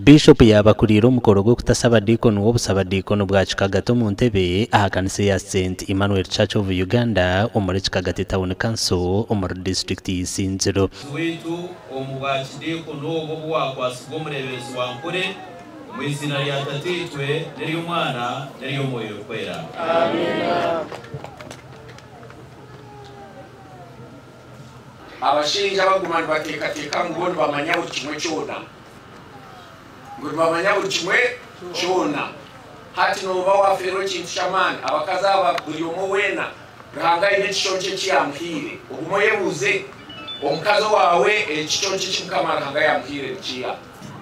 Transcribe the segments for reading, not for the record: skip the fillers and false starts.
Bishop yaabakuriire omukoro gw'okuta Ssabadiikoni w'obusabadiikoni bwa Kikagati omu ntebe aha kanisa eya Saint Emmanuel Church of Uganda omuri Kikagati Town Council omuri disiturikiti ya Isingiro. Waitu omu bwakidiikoni obu obu waakwatsibwa omureeberezi wa Nkore, omu iziina rya Tataitwe n'ery'Omwana n'ery'Omwoyo Orikwera. Abashaija abaguma nibateekateeka ngu bo nibamanya buri kimwe kyona, ngu nibamanya buri kimwe kyona, hati nooba waafeerwa ekintu ky'amaani. Abakazi aba buri omwe weena Ruhanga aine ekiconco eki yaamuhaire. Ogume oyebuuze, omukazi owaawe ekiconco eki Mukama Ruhanga yaamuhaire nikiiha?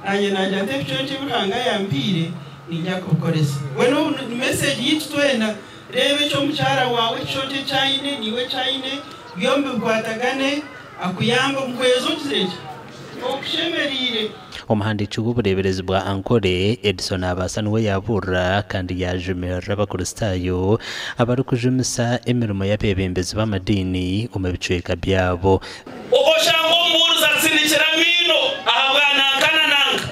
Naanye naagira nti ebiconco ebi Ruhanga yampiire niinyija kubikoresa. Mbwenu obu ni message yaitu twena, reeba eki omukyara waawe ekiconco eki aine naiwe eki aine, byombi bikwatagane akuyambe omuhweze ogizire gye okushemereire. Omuhandiiki w'obureeberezi bwa Ankole, Edson Abaasa niwe yaabuurira kandi yaajumirira Abakristaayo abarikujumisa emirimo y'abeebembezi b'amadiini omu bicweka byabo. Oshanga omubuurizi atsinikire amaino ahabwa nanka na nanka.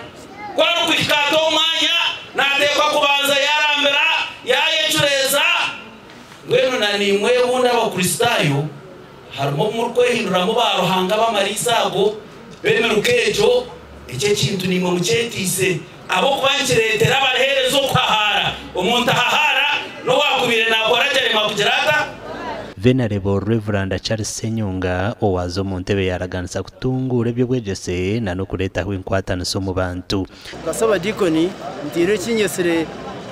Ku arikuhika ati omu mwanya, naateekwa kubanza yaarambira, yaayecureeza. Mbwenu na naimwe obundi Abakristaayo harimu obu murikwehinduramu baaruhanga b'amariisa ago, b'emiruka egyo, ekyo ekintu naimwe mukyeteise, ahabw'okuba nikireetera abaheereza okuhahaara. Omuntu ahahaara n'owaakubaire naakora gye aremwa kugira ata? Venerable Rev. Charles Ssenyonga owaaza omu ntebe yaaraganisa kutunguura eby'obwegyese na n'okureetaho enkwatanisa omu bantu. Nka Ssabadiikoni nteire ekinyetsire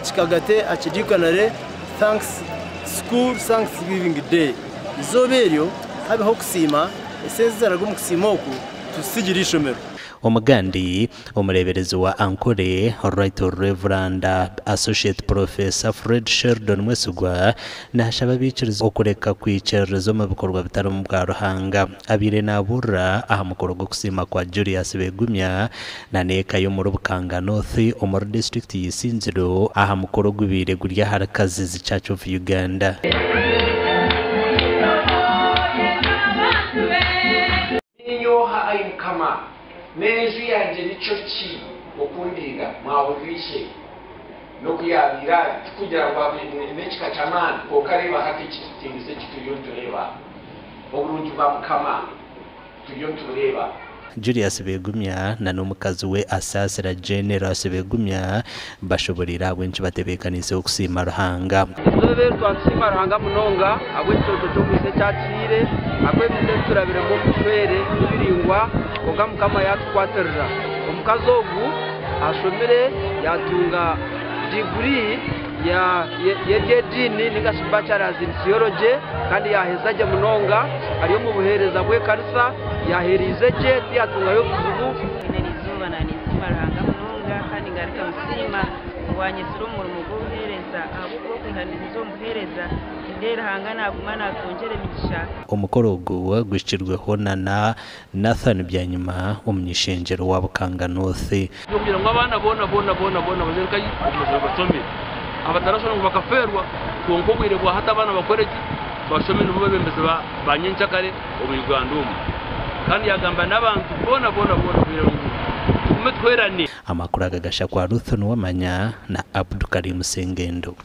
Kikagate Archdeaconry Thanks School Thanksgiving Day. Eizooba eryo habeho okusiima, esente eziraruga omu kusiima oku tuzitsigire eishomero. Omugandi, Omureeberezi wa Ankole, Right Rev. Associate Professor Fred Sheldon Mwesigwa naashaba abaikiriza okureka kwikiririza omu bikorwa bitarimu bwa Ruhanga. Abaire naabuurira aha mukoro gw'okusiima kwa Julius Begumya na n'eka ye omuri Bukanga North omuri disiturikiti ya Isingiro aha mukoro ogubaire guri ahari Kazizi Church of Uganda. Niinye oha, ai Mukama, n'enju yangye nikyo ki okundinda? Mwahurira ishe n'oku yaabaire ari, tikugira ngu n'ekika ky'amaani, kwonka reeba hati ekitiinisa eki turiyo nitureeba, oburungi bwa Mukama turiyo nitubureeba. Julius Begumya na n'omukazi we Asaasira Jane Rasi Begumya bashoboreire ahabw'enki batebeekaniise okusiima Ruhanga. Eizooba eri twatusiima Ruhanga munonga ahabw'ekiconco ky'omwitsyo eki atuhaire, ahabw'ebintu ebi turabiremu omu bushwere ni biraingwa kwonka Mukama yaatukwatirira. Omukazi ogu ashomire yaatunga diguri y'eby'ediini ninga shi Bachelors in Theology kandi yaaheza gye munonga ari omu buheereza bw'ekanisa, yaaheeriize gye tiyaatungayo buzibu. Eri izooba naninsiima Ruhanga munonga kandi ngaruka musiima owanyetsire omu murimo gw'obuheereza ahabw'okuba okwiha ninza omu buheereza nindeeba Ruhanga naguma natwongyera emigisha. Omukoro ogu guhikirweho na Nathan Byanyima omuny'ishengyero wa Bukanga North. Kugira ngu abaana boona boona boona boona baze nkahi omu mashomero bashome. Abatarashoma ngu bakafeerwa kwonka obwire bwa hati abaana bakore ki? Bashome nibo bebembezi ba nyenkyakare omu Uganda omu. Kandi yagamba n'abantu boona boona boona kugira ngu tugume tuhwerane. Amakuru aga gashakwa Ruth Nuwamanya na Abdu Karim Sengendo.